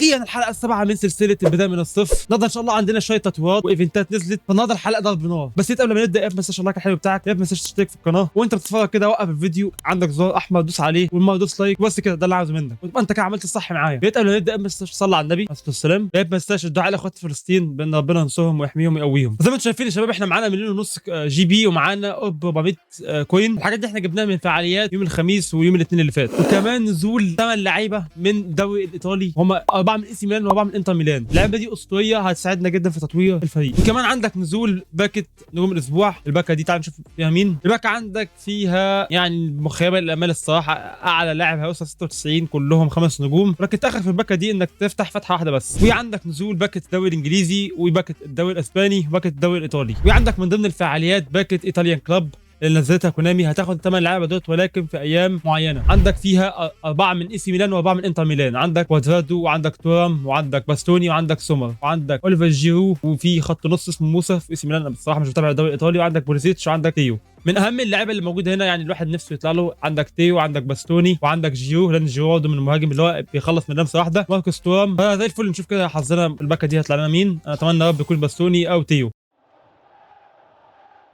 واخيرا الحلقة السابعة من سلسلة البداية من الصفر. النهارده ان شاء الله عندنا شوية تطويرات و event ات نزلت، فالنهارده الحلقة ضرب نار. بس قبل ما نبدا يا ما تنساش ال like الحلو بتاعك، يا ما تنساش تشترك في القناة، وانت بتتفرج كده وقف الفيديو عندك زرار احمر دوس عليه، والمرة دوس like، بس كده ده اللي عاوزه منك، وتبقى انت كده عملت الصح معايا. يا قبل ما نبدا ما تنساش تصلي على النبي عليه الصلاة والسلام، يا ما تنساش الدعاء لاخوات فلسطين بان ربنا ينصرهم ويحميهم ويقويهم. زي ما انتم شايفين يا شباب احنا معانا 1.5 مليون GP ومعانا 400 coin. الحاجات دي احنا جبناها من فعاليات يوم الخميس ويوم الاثنين اللي فات، وكمان نزول 8 لعيبة من الدوري الايطالي، هم 4 من اي سي ميلان واربعة من انتر ميلان. اللعيبة دي اسطورية هتساعدنا جدا في تطوير الفريق. وكمان عندك نزول باكت نجوم الاسبوع. الباكه دي تعال نشوف فيها مين. الباكه عندك فيها يعني مخيبه للامال الصراحة، اعلى لاعب هيوصل 96، كلهم 5 نجوم، ولكن تاخر في الباكه دي انك تفتح فتحه واحدة بس. وعندك نزول باكت الدوري الانجليزي وباكت الدوري الاسباني وباكت الدوري الايطالي. وعندك من ضمن الفعاليات باكت Italian Club اللي نزلتها كونامي، هتاخد 8 لعيبة دوت ولكن في ايام معينة. عندك فيها 4 من اي سي ميلان واربعة من انتر ميلان. عندك كوادرادو وعندك تورام وعندك باستوني وعندك سومر وعندك اوليفر جيرو، وفي خط نص اسمه موسى في اي سي ميلان، انا بصراحة مش متابع الدوري الايطالي، وعندك بوليسيتش وعندك تيو. من اهم اللعيبة اللي موجودة هنا يعني الواحد نفسه يطلع له، عندك تيو وعندك باستوني وعندك جيرو، لان جيرو برضه من المهاجم اللي هو بيخلص من لمسه واحدة، ماركوس تورام. فزي الفل، نشوف كده حظنا الباكه دي هيطلع لنا مين. انا اتمنى يا رب يكون باستوني او تيو.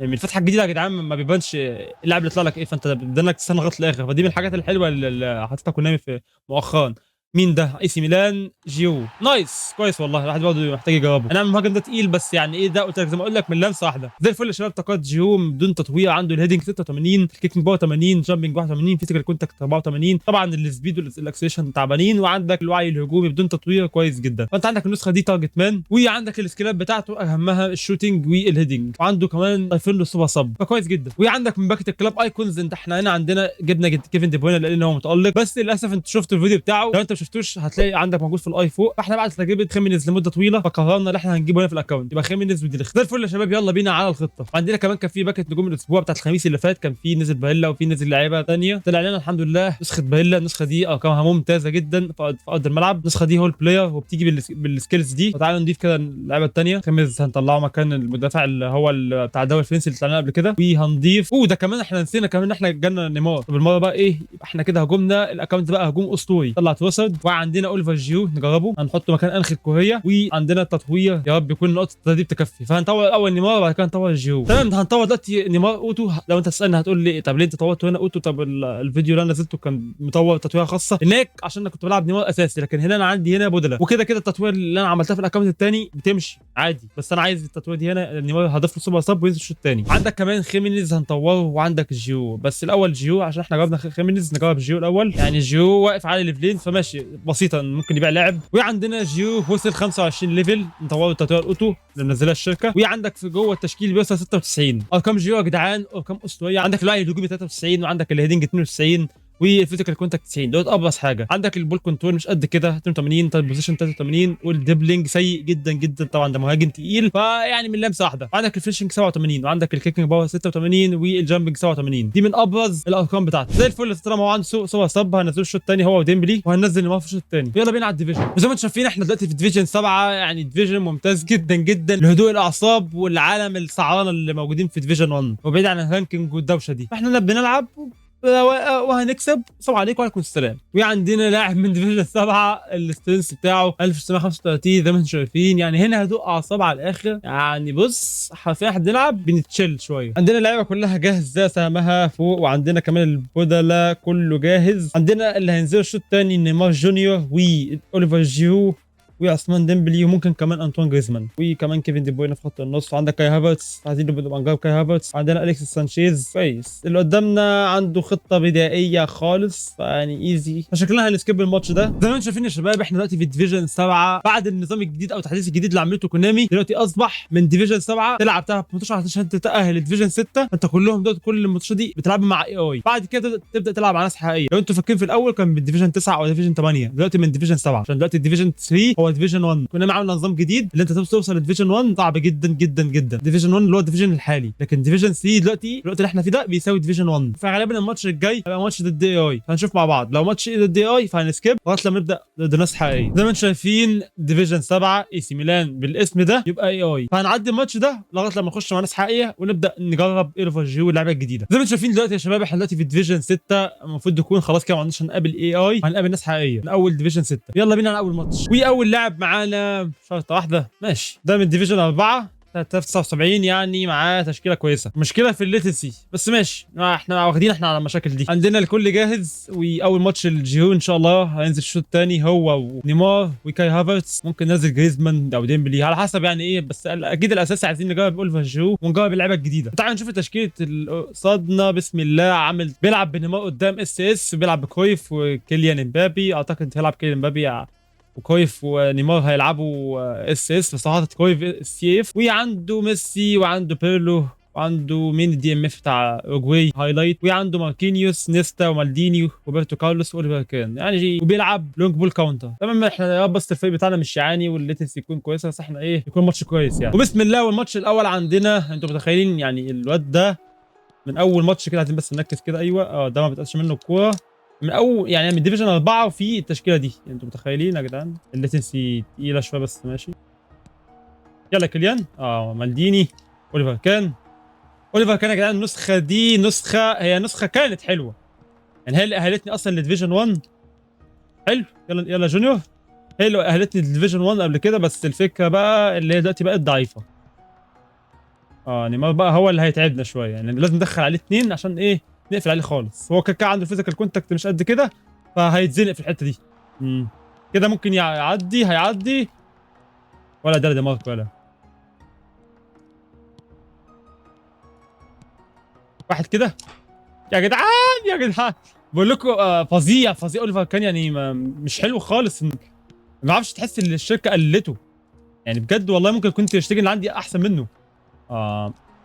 يعني من الفتحة الجديدة يا جدعان ما بيبانش اللاعب اللي يطلع لك ايه، فانت بدنك تستنى لغاية الاخر. فدي من الحاجات الحلوة اللي حطيتها كونامي في مؤخرا. مين ده؟ اي سي ميلان، جيو. nice، كويس والله، الواحد برضه محتاج يجربه. انا المهاجم ده تقيل بس يعني ايه ده، قلت لك زي ما اقول لك من لمسه واحدة. زي الفل يا شباب. طاقات جيو بدون تطوير، عنده ال heading 86، ال kicking power 80، jumping 81، physical contact 84. طبعا ال speed وال acceleration تعبانين، وعندك الوعي الهجومي بدون تطوير كويس جدا. فانت عندك النسخة دي target man، وعندك ال skill ات بتاعته اهمها ال shooting وال heading، وعنده كمان ضايفين له super sub، فكويس جدا. وعندك من باكت ال club icons، انت احنا هنا عندنا جبنا كيفن دي بروين لان هو متالق، بس للاسف انت شفت الفيديو بتاعه، لو انت ما شفتوش هتلاقي عندك موجود في ال i فوق. فاحنا بعد تجربه خيمينيز لمدة طويلة فقررنا ان احنا هنجيبه هنا في ال account، يبقى خيمينيز وديليخت. زي الفل يا شباب، يلا بينا على الخطة. عندنا كمان كان في باكت نجوم الاسبوع بتاعت الخميس اللي فات، كان في نزل باريلا وفي نزل لعيبة ثانية. طلع لنا الحمد لله نسخه باريلا. النسخة دي ارقامها ممتازة جدا في ارض الملعب. النسخة دي hole player وبتيجي بال skills دي. فتعالوا نضيف كده اللعيبة الثانية. خيمينيز هنطلعه مكان المدافع اللي هو بتاع الدوري الفرنسي اللي طلعنا قبل كده. وهنضيف اوه ده كمان احنا نسينا كمان ان احنا جالنا نيمار. طب المرة بقى ايه، يبقى احنا كده هجومنا ال account بقى هجوم اسطوري. طلع تروسارد، وعندنا اوليفر جيرو نجربه، هنحطه مكان انخيل كوريا. وعندنا التطوير يا رب يكون نقطة التدريب تكفي. فهنطور الاول نيمار وبعد كده نطور جيرو. تمام، هنطور دلوقتي نيمار auto. لو انت تسالني هتقول لي طب ليه انت طورته هنا auto؟ طب الفيديو اللي انا نزلته كان مطور تطويره خاصة هناك عشان انا كنت بلعب نيمار اساسي، لكن هنا انا عندي هنا بدله، وكده كده التطوير اللي انا عملتها في ال account الثاني بتمشي عادي، بس انا عايز التطوير دي هنا. نيمار هضيف له super sub وينزل الشوط الثاني. عندك كمان خيمينيز هنطوره وعندك جيرو، بس الاول جيرو عشان احنا جربنا خيمينيز، نجرب جيرو الاول. يعني جيرو واقف على level ين فماشي بسيطة ممكن يبيع لاعب. وعندنا جيرو وصل 25 level، نطوره التطوير ال auto اللي منزلها الشركة. وعندك في جوه التشكيل بيوصل 96. ارقام جيرو يا جدعان ارقام اسطورية. عندك الوعي الهجومي 93، وعندك ال heading 92، وال physical contact 90، دوت ابرز حاجة. عندك ال ball control مش قد كده 82، tight possession 83، وال dribbling سيء جدا جدا، طبعا ده مهاجم تقيل فيعني من لمسه واحدة. عندك ال finishing 87، وعندك ال kicking power 86، وال jumping 87. دي من ابرز الارقام بتاعته. زي الفل. طالما هو عنده super sub هنزله الشوط الثاني هو وديمبلي، وهننزل نيمار في الشوط الثاني. يلا بينا على ال division. وزي ما انتم شايفين احنا دلوقتي في division 7، يعني division ممتاز جدا جدا لهدوء الاعصاب والعالم السعرانه اللي موجودين في division 1، وبعيد عن ال ranking والدوشه دي. فاحنا بنلعب وهنكسب. السلام عليكم وعليكم السلام. وعندنا لاعب من division 7، ال strength بتاعه 1935 زي ما انتم شايفين. يعني هنا هدوء اعصاب على الاخر، يعني بص حرفيا احنا بنلعب بنتشيل شوية. عندنا اللعيبة كلها جاهزة سهمها فوق، وعندنا كمان البودلة كله جاهز. عندنا اللي هينزلوا الشوط الثاني نيمار جونيور واوليفر جيرو وعثمان ديمبلي، وممكن كمان انطوان جريزمان، وكمان كيفن دي بروين في خط النص. وعندك كاي هافرتس، عايزين نبقى نجرب كاي هافرتس. عندنا اليكس سانشيز كويس. اللي قدامنا عنده خطه بدائية خالص فيعني easy، فشكلنا هن skip الماتش ده. زي ما انتم شايفين يا شباب احنا دلوقتي في division 7 بعد النظام الجديد او التحديث الجديد اللي عملته كونامي. دلوقتي اصبح من division 7 تلعب 18 عشان تتاهل ل division 6. انت كلهم دول كل الماتشات دي بتلعب مع AI، بعد كده تبدا تلعب مع ناس حقيقية. لو انتوا فاكرين في الاول كان من division 9 او division 8، دلوقتي من division 7، عشان دلوقتي ال division 3 هو هو division 1. كنا عامل نظام جديد اللي انت توصل ل division 1 صعب جدا جدا جدا. division 1 اللي هو ال division الحالي، لكن division 3 دلوقتي الوقت اللي احنا فيه ده بيساوي division 1. فغالبا الماتش الجاي هيبقى ماتش ضد AI، فهنشوف مع بعض. لو ماتش ضد AI فهن skip لغاية لما نبدا ضد ناس حقيقية. زي ما انتم شايفين division 7 اي سي ميلان بالاسم ده يبقى AI، فهنعدي الماتش ده لغاية لما نخش مع ناس حقيقية ونبدا نجرب اوليفر جيرو اللعبة الجديدة. زي ما انتم شايفين دلوقتي يا شباب، احنا دلوقتي في division 6، المفروض يكون خلاص كده ما عندناش هنقابل AI، هنقابل ناس حقيقية من اول division 6. يلا بينا على اول ماتش. واول لاعب معانا شرطه واحدة، ماشي، ده من division 4 3079، يعني معاه تشكيله كويسة. مشكلة في ال latency بس ماشي، احنا واخدين احنا على المشاكل دي. عندنا الكل جاهز. واول ماتش الجيرو ان شاء الله هينزل الشوط الثاني هو ونيمار وكاي هافرتس، ممكن ننزل جريزمان او ديمبلي على حسب يعني ايه، بس اكيد الاساسي عايزين نجرب اوليفر جيرو ونجرب اللعيبة الجديدة. تعالوا نشوف تشكيله قصادنا. بسم الله، عامل بيلعب بنيمار قدام SS، بيلعب بكرويف وكيليان امبابي، اعتقد هيلعب كيليان امبابي وكرويف ونيمار هيلعبوا SS، بس حاطط كرويف CF. وعنده ميسي وعنده بيرلو وعنده مين ال DMF بتاع اوروجواي highlight، وعنده ماركينيوس نيستا ومالديني وروبرتو كارلوس واوليفر كان يعني، وبيلعب long ball counter. تمام، احنا يا رب بس الفريق بتاعنا مش يعاني وال latency يكون كويسة، بس احنا ايه يكون ماتش كويس يعني. وبسم الله، والماتش الاول عندنا، انتوا متخيلين يعني الواد ده من اول ماتش كده، عايزين بس نركز كده. ايوه ده ما بتقاش منه الكورة من اول يعني من division 4 وفي التشكيلة دي، يعني انتوا متخيلين يا جدعان. ال latency تقيلة شوية بس ماشي. يلا كيليان، مالديني، اوليفر كان. اوليفر كان يا جدعان النسخة دي نسخه، هي نسخه كانت حلوة يعني، هي اللي اهلتني اصلا ل division 1. حلو، يلا يلا جونيور، هي اللي اهلتني ل division 1 قبل كده، بس الفكرة بقى اللي هي دلوقتي بقت ضعيفة. نيمار بقى هو اللي هيتعبنا شوية، يعني لازم ندخل عليه 2 عشان ايه نقفل عليه خالص. هو كده عنده physical contact مش قد كده، فهيتزنق في الحتة دي. كده ممكن يعدي، هيعدي ولا ده دي مارك ولا واحد كده يا جدعان يا جدعان. بقول لكم فظيع فظيع اوليفر كان، يعني مش حلو خالص. ما اعرفش، تحس ان الشركة قلته يعني بجد والله. ممكن كنت اشتري اللي عندي احسن منه.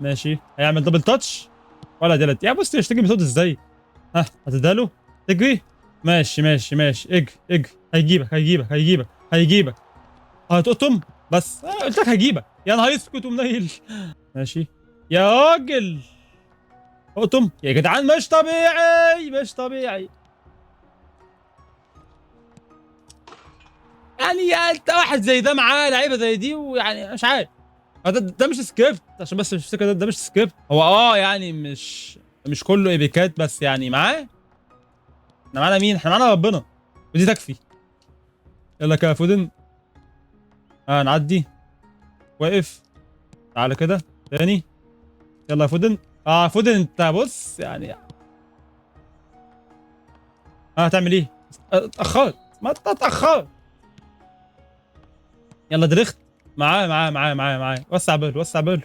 ماشي، هيعمل double touch ولا دلت يا بص يشتري بيصد ازاي. ها هتداله تجري، ماشي ماشي ماشي، اجري اجري، هيجيبك هيجيبك هيجيبك هيجيبك، هتقطم بس. قلت لك هيجيبك يا نهار اسكت ومنيل. ماشي يا راجل اقطم يا جدعان، مش طبيعي مش طبيعي. يعني انت واحد زي ده معاه لعيبة زي دي، ويعني مش عارف ده مش سكريبت، عشان بس مش فكرة ده مش سكريبت. هو يعني مش كله ايبيكات، بس يعني معاه. احنا معانا مين؟ احنا معانا ربنا ودي تكفي. يلا كده فودن، نعدي، واقف، تعالى كده تاني. يلا يا فودن. فودن انت بص يعني هتعمل ايه؟ اتاخرت، ما اتاخرت. يلا درخت معاه معاه معاه معاه معاه، وسع باله وسع باله.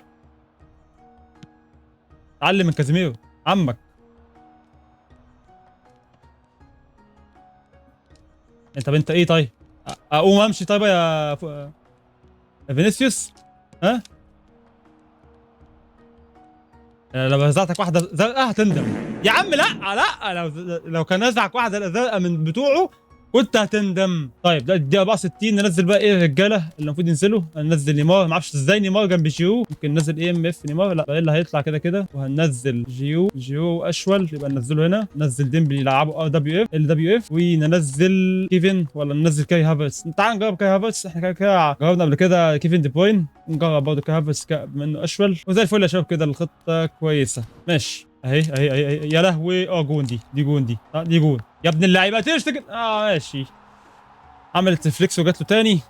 اتعلم من كازيميرو عمك. انت انت ايه طيب؟ اقوم امشي طيب يا فينيسيوس؟ ها؟ لو رزعتك واحدة زرقاء هتندم يا عم. لا لا، لو كان رزعك واحدة زرقاء من بتوعه كنت هتندم. طيب دلوقتي الدقيقة 64، ننزل بقى ايه الرجالة اللي المفروض ينزلوا. هننزل نيمار، ما اعرفش ازاي نيمار جنب جيرو، ممكن ننزل AMF نيمار، لا اللي هيطلع كده كده. وهننزل جيرو اشول يبقى ننزله هنا. ننزل ديمبلي يلعبه ار دبليو اف ال دبليو اف، وننزل كيفن ولا ننزل كاي هافرتس. تعال نجرب كاي هافرتس، احنا كده كده جربنا قبل كده كيفن دي بروين، نجرب برضه كاي هافرتس بما انه اشول. وزي الفل يا شباب كده الخطة كويسة ماشي. اهي اهي اهي يا لهوي، جون دي، دي جون دي، دي جون يا ابن اللعيبة، تشتكي. ماشي، عملت reflex وجات له تاني.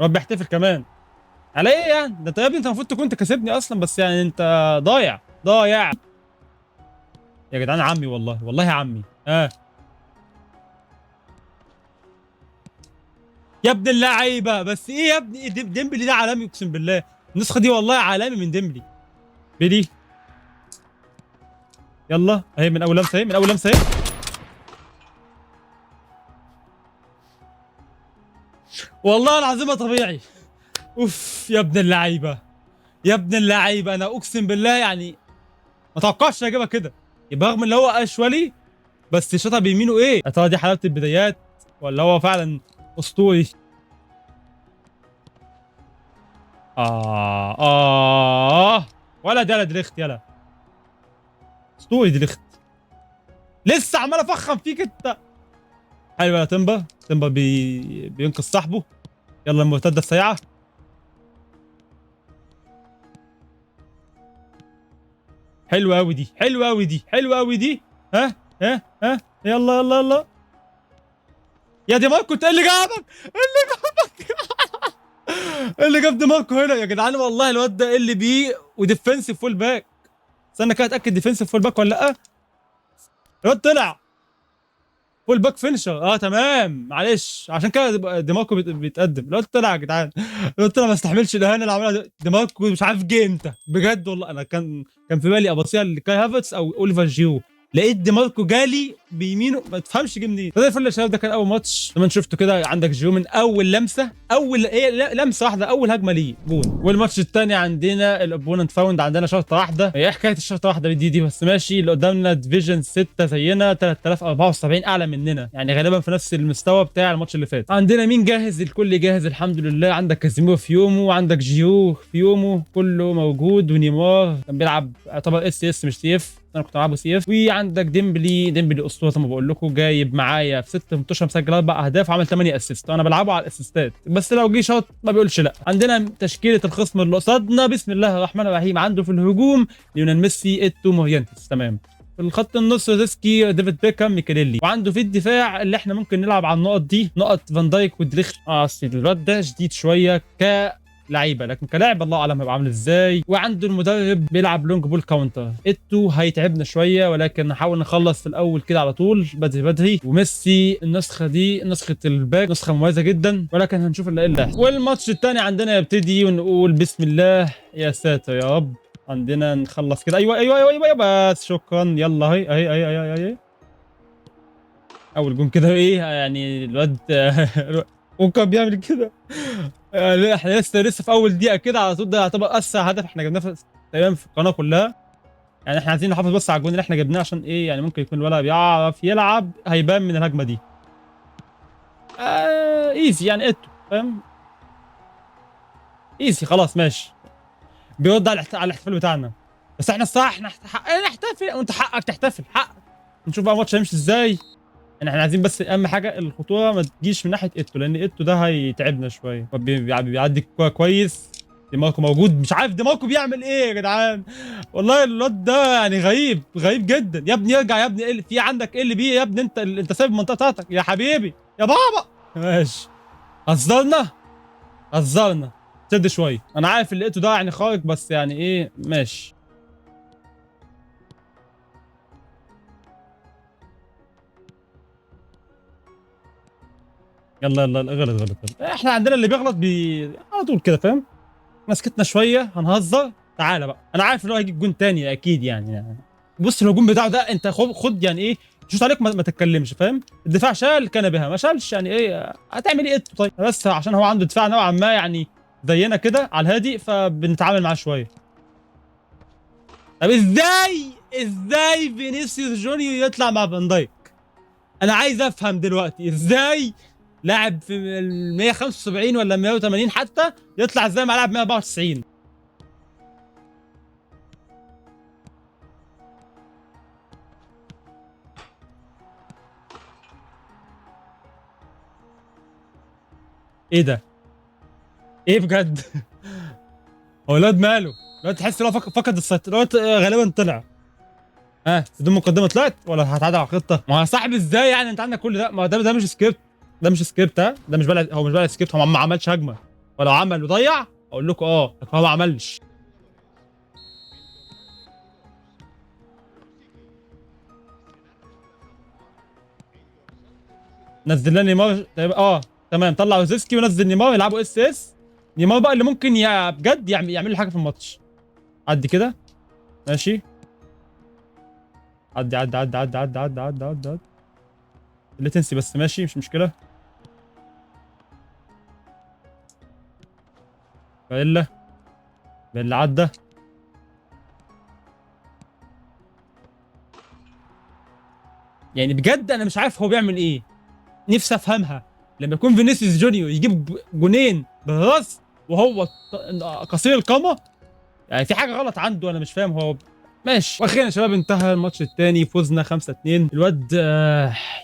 رب يحتفل كمان على ايه يعني؟ ده انت يا ابني انت المفروض تكون تكسبني اصلا، بس يعني انت ضايع ضايع يا جدعان. عمي والله والله يا عمي. يا ابن اللعيبة، بس ايه يا ابني ديمبلي ده عالمي اقسم بالله. النسخة دي والله عالمي من ديمبلي. بيلي يلا اهي من اول لمسه، اهي من اول لمسه اهي. والله العظيم طبيعي. اوف يا ابن اللعيبة يا ابن اللعيبة، انا اقسم بالله يعني ما توقعش اجيبها كده، برغم ان هو اشولي بس شاطها بيمينه. ايه يا ترى دي حلاوة البدايات ولا هو فعلا اسطوري؟ اه ولا ده، لا ديليخت، يلا اسطوري ديليخت، لسه عمال افخم فيك انت. حلو يا تيمبر، تيمبر بينقذ صاحبه. يلا المرتدة السريعة. حلوة قوي دي، حلوة قوي دي، حلوة قوي دي. ها ها ها، يلا يلا يلا يا دي ماركو، انت ايه اللي جابك؟ ايه اللي جابك؟ ايه اللي جاب دي ماركو هنا يا جدعان؟ والله الواد ده LB و defensive full back. استنى كده اتاكد defensive full back ولا لا. الواد طلع full back finisher. تمام، معلش عشان كده دي ماركو بيتقدم. الواد طلع يا جدعان، الواد طلع ما استحملش الاهانة اللي عملها دي ماركو، مش عارف جه امتى بجد والله. انا كان في بالي اباصيها لكاي هافرتس او اوليفر جيرو، لقيت دي ماركو جالي بيمينه، ما تفهمش جه منين. فده الفل يا شباب، ده كان اول ماتش زي ما انتم شفتوا كده. عندك جيرو من اول لمسه، اول ايه لمسه واحدة، اول هجمة ليه جون. والماتش الثاني عندنا ال opponent found، عندنا شرطه واحدة. ايه حكاية الشرطة واحدة دي بس ماشي. اللي قدامنا division 6 زينا، 3074 اعلى مننا، يعني غالبا في نفس المستوى بتاع الماتش اللي فات. عندنا مين جاهز؟ الكل جاهز الحمد لله. عندك كازيميرو في يومه، وعندك جيرو في يومه، كله موجود. ونيمار كان بيلعب يعتبر SS مش CF، انا كنت بلعبه CF. وعندك ديمبلي، ديمبلي اسطورة زي ما بقول لكم، جايب معايا في 6 ماتشات مسجل 4 اهداف وعمل 8 assist. انا بلعبه على الاسيستات، بس لو جه شاط ما بيقولش لا. عندنا تشكيله الخصم اللي قصادنا، بسم الله الرحمن الرحيم. عنده في الهجوم ليونيل ميسي، ايتو، مورينتس، تمام. في الخط النص ريسكي، ديفيد بيكهام، ميكاليلي. وعنده في الدفاع اللي احنا ممكن نلعب على النقط دي، نقط فان دايك ودريخت. اصل الواد ده شديد شوية لعيبة، لكن كلاعب الله اعلم هيبقى عامل ازاي. وعنده المدرب بيلعب long ball counter، ايتو هيتعبنا شوية، ولكن نحاول نخلص في الاول كده على طول بدري بدري. وميسي النسخة دي نسخه ال pack، نسخه مميزة جدا، ولكن هنشوف اللي هيحصل. والماتش الثاني عندنا يبتدي، ونقول بسم الله يا ساتر يا رب. عندنا نخلص كده. ايوه ايوه ايوه ايوه بس شكرا. يلا اهي اهي اهي اهي اهي اول جون كده. ايه يعني الواد وكان بيعمل كده. احنا لسه في اول دقيقة كده على طول. ده يعتبر اسرع هدف احنا جبناه تقريبا في القناة كلها. يعني احنا عايزين نحافظ بس على الجون اللي احنا جبناه، عشان ايه يعني ممكن يكون الولد بيعرف يلعب، هيبان من الهجمة دي. Easy يعني، ايتو فاهم، easy خلاص ماشي. بيرد على الاحتفال بتاعنا، بس احنا الصراحة احنا حقنا نحتفل، وانت حقك تحتفل، حقك. نشوف بقى الماتش هيمشي ازاي. يعني احنا عايزين بس اهم حاجة الخطورة ما تجيش من ناحية ايتو، لان ايتو ده هيتعبنا شوية. بيعدي الكورة كويس. دي ماركو موجود، مش عارف دي ماركو بيعمل ايه يا جدعان والله. الواد ده يعني غريب غريب جدا. يا ابني ارجع يا ابني، في عندك LB يا ابني، انت سايب المنطقة بتاعتك يا حبيبي يا بابا. ماشي هزرنا هزرنا، شد شوية. انا عارف اللي ايتو ده يعني خارق، بس يعني ايه ماشي. يلا يلا غلط غلط غلط. احنا عندنا اللي بيغلط على طول كده فاهم. مسكتنا شوية هنهزر. تعالى بقى، انا عارف ان هو هيجيب جون تاني اكيد يعني. بص الهجوم بتاعه ده انت خد يعني ايه، شوط عليك ما تتكلمش فاهم. الدفاع شال كان بها، ما شالش يعني ايه هتعمل ايه طيب؟ بس عشان هو عنده دفاع نوعا ما يعني زينا كده على الهادي، فبنتعامل معاه شوية. طب ازاي فينيسيوس جونيور يطلع مع فان دايك؟ انا عايز افهم دلوقتي ازاي لاعب في ال 175 ولا 180 حتى يطلع ازاي مع لاعب 194؟ ايه ده؟ ايه بجد؟ هو الواد ماله؟ الواد تحس ان هو فقد السيطرة، الواد غالبا طلع. بدون مقدمة طلعت ولا هتعدل على الخطة؟ ما هو صاحبي ازاي يعني انت عندك كل ده؟ ما ده مش سكريبت، ده مش سكريبت. ها ده مش بلعب، هو مش بلعب سكريبت، هو ما عملش هجمة، ولو عمل وضيع اقول لكم لكن هو ما عملش. نزل لنا نيمار. تمام، طلع وزيسكي ونزل نيمار، يلعبوا SS. نيمار بقى اللي ممكن يا بجد يعمل له حاجة في الماتش. عدي كده ماشي، عدي عدي عدي عدي عدي عدي عدي عدي اللي تنسي بس ماشي مش مشكلة. بيلا بيلا عدى. يعني بجد انا مش عارف هو بيعمل ايه، نفسي افهمها. لما يكون فينيسيوس جونيور يجيب جونين بالراس وهو قصير القامة، يعني في حاجة غلط عنده انا مش فاهم هو. ماشي، واخيرا يا شباب انتهى الماتش الثاني، فزنا 5-2. الواد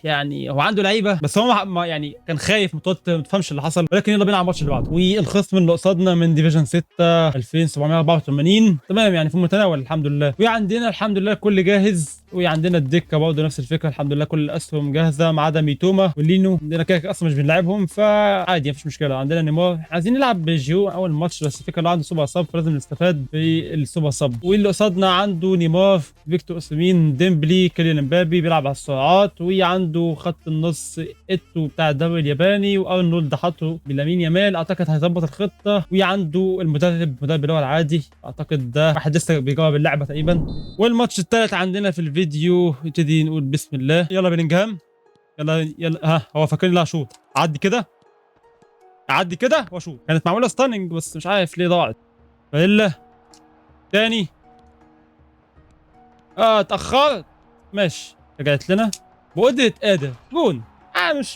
يعني هو عنده لعيبة بس هو ما يعني كان خايف متوتر، ما تفهمش اللي حصل. ولكن يلا بينا على الماتش اللي بعده. والخصم اللي قصادنا من division 6 2784، تمام يعني في المتناول الحمد لله. وعندنا الحمد لله كل جاهز، وعندنا الدكة برضه نفس الفكرة الحمد لله، كل الاسهم جاهزة ما عدا ميتوما ولينو، عندنا كده اصلا مش بنلعبهم فعادي مفيش مشكلة. عندنا نيمار، عايزين نلعب بجيو اول ماتش بس الفكرة اللي عنده super sub فلازم نستفاد بال super sub. واللي قصادنا عنده نيمار، فيكتور اوسيمين، ديمبلي، كيليان امبابي بيلعب على السرعات، وعنده خط النص اتو بتاع الدوري الياباني، وارنولد حاطه بلامين يامال اعتقد هيظبط الخطة. وعنده المدرب اللي هو العادي، اعتقد ده واحد لسه بيجرب اللعبة تقريبا. والماتش الثالث عندنا في الفيديو، نبتدي نقول بسم الله. يلا بلينجهام، يلا يلا، ها هو فاكرني لا شوط، عدي كده عدي كده واشوط. كانت معمولة stunning بس مش عارف ليه ضاعت. فيلا تاني، اتاخرت، ماشي رجعت لنا بقدرة قادر جون.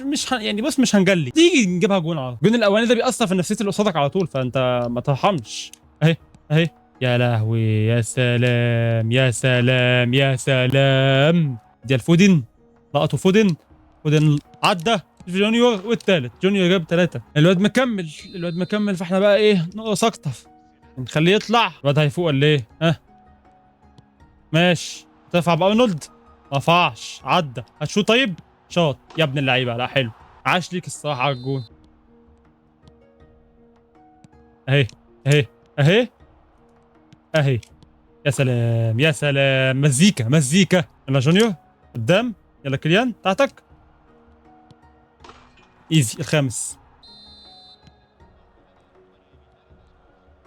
مش يعني بص مش هنجلي، تيجي نجيبها جون على طول. الجون الاولاني ده بيأثر في نفسية اللي قصادك على طول، فانت ما ترحمش. اهي اهي، يا لهوي، يا سلام يا سلام يا سلام. دي الفودن، لقطوا فودن، فودن عدى جونيور، والثالث جونيور جاب 3. الواد مكمل، الواد مكمل، فاحنا بقى ايه نقص اكتر، نخليه يطلع. الواد هيفوق ولا ايه؟ ها ماشي، ترفع بارنولد، ما رفعش، عدى، هتشوط طيب، شاط يا ابن اللعيبة. لا حلو، عاش ليك الصراحة على الجون. اهي اهي اهي اهي، يا سلام يا سلام، مزيكا مزيكا. يلا جونيور قدام، يلا كيليان تحتك، easy الخامس.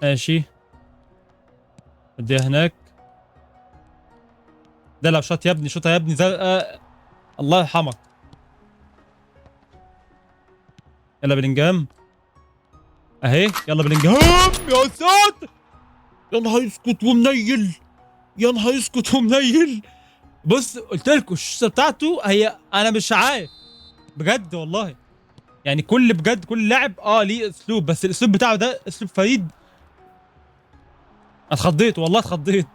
ماشي اديها هناك، ده لو شاط يا ابني، شوطه يا ابني زرقاء، الله يرحمك. يلا بلينجهام اهي، يلا بلينجهام، يا ساتر، يا نهار اسكت ومنيل، يا نهار اسكت ومنيل. بص قلت لكم الشوطه بتاعته هي، انا مش عارف بجد والله، يعني كل بجد كل لاعب ليه اسلوب، بس الاسلوب بتاعه ده اسلوب فريد. اتخضيت والله اتخضيت.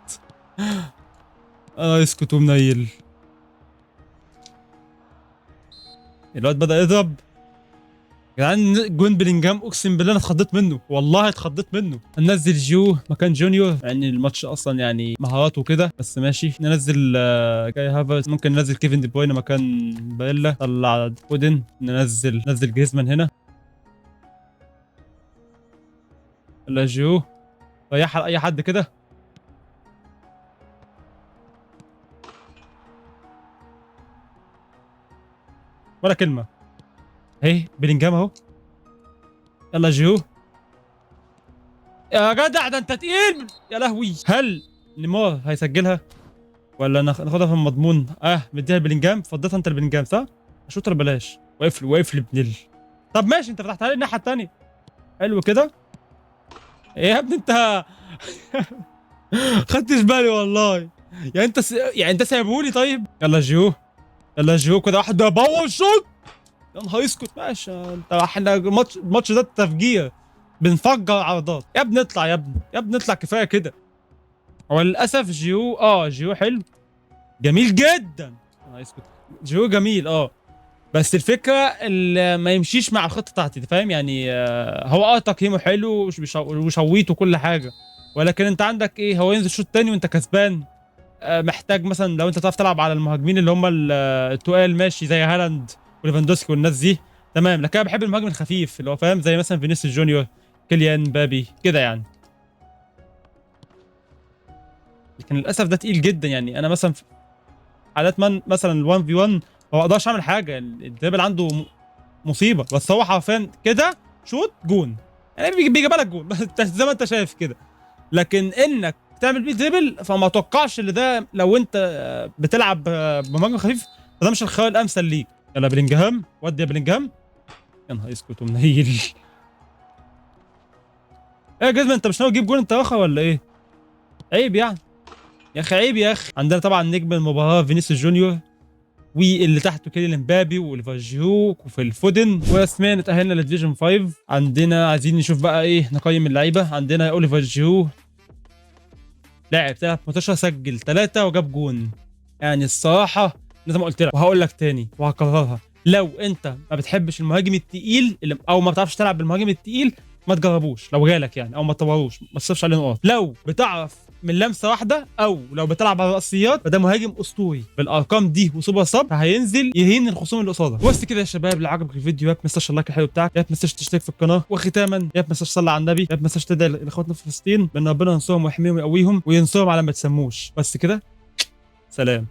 اسكت ومنيل. الواد بدأ يضرب يا جدعان. جون بلينجهام اقسم بالله انا اتخضيت منه، والله اتخضيت منه. ننزل جيو مكان جونيور، يعني الماتش اصلا يعني مهاراته وكده، بس ماشي. ننزل كاي هافرتز، ممكن ننزل كيفن دي بروين مكان باريلا، طلع فودن، ننزل جريزمان هنا. يلا جيو ريحها لاي حد كده. ولا كلمة. اهي بلينجهام اهو، يلا جيو يا جدع، ده انت تقيل يا لهوي. هل نيمار هيسجلها ولا ناخدها في المضمون؟ مديها لبلينجهام، فضيتها انت لبلينجهام صح؟ اشوط ولا بلاش؟ واقف له، واقف لابن ال. طب ماشي، انت فتحتها لي الناحية الثانية، حلو كده. ايه يا ابني انت خدتش بالي والله، يعني انت يعني انت سايبهولي. طيب يلا جيو، يلا جيو كده، واحد power shot، يا نهار اسكت. ماشي انت، احنا الماتش ده تفجير، بنفجر عرضات يا ابني. اطلع يا ابني، يا ابني اطلع، كفاية كده. هو للاسف جيو، جيو حلو جميل جدا، اسكت، جيو جميل بس الفكرة اللي ما يمشيش مع الخطة بتاعتي، انت فاهم يعني. هو تقييمه حلو وشويته وكل حاجة، ولكن انت عندك ايه، هو ينزل شوط تاني وانت كسبان. محتاج مثلا لو انت تعرف تلعب على المهاجمين اللي هم التقال، ماشي زي هالاند وليفاندوسكي والناس دي تمام، لكن انا بحب المهاجم الخفيف اللي هو فاهم، زي مثلا فينيسيوس جونيور، كيليان مبابي كده يعني. لكن للاسف ده تقيل جدا يعني. انا مثلا في حالات من مثلا 1 في 1 ما بقدرش اعمل حاجة، ال dribble عنده مصيبة، بس هو حرفيا كده شوط جون يعني، بيجيب لك جون زي ما انت شايف كده. لكن انك تعمل بيه dribble فما اتوقعش اللي ده، لو انت بتلعب بمهاجم خفيف فده مش الخيار الامثل ليك. يلا بلينجهام، ودي يا بلينجهام، يا نهار اسكت ومنيل. ايه يا جزمه، انت مش ناوي تجيب جون انت اخر ولا ايه؟ عيب يعني يا اخي، عيب يا اخي. عندنا طبعا نجم المباراة فينيسيوس جونيور، واللي تحته كيليان امبابي واوليفر جيرو وفي الفودن. ورسميا اتاهلنا لل division 5. عندنا عايزين نشوف بقى ايه، نقيم اللعيبة. عندنا اوليفر جيرو لاعب 3 ماتشات، سجل 3 وجاب جون. يعني الصراحة زي ما قلت لك وهقول لك تاني وهكررها، لو انت ما بتحبش المهاجم التقيل او ما بتعرفش تلعب بالمهاجم التقيل، ما تجربوش لو جالك يعني، او ما تطوروش، ما تصرفش عليه نقاط. لو بتعرف من لمسه واحدة او لو بتلعب على الرأسيات، فده مهاجم اسطوري بالارقام دي و super sub، فهينزل يهين الخصوم اللي قصادك. بس كده يا شباب، لو عجبك الفيديو يا ما تنساش ال like الحلو بتاعك، يا ما تنساش تشترك في القناة، وختاما يا ما تنساش تصلي على النبي، يا ما تنساش تدعي لاخواتنا في فلسطين بان ربنا ينصرهم ويحميهم ويقويهم وينصرهم على ما تسموش. بس كده، سلام.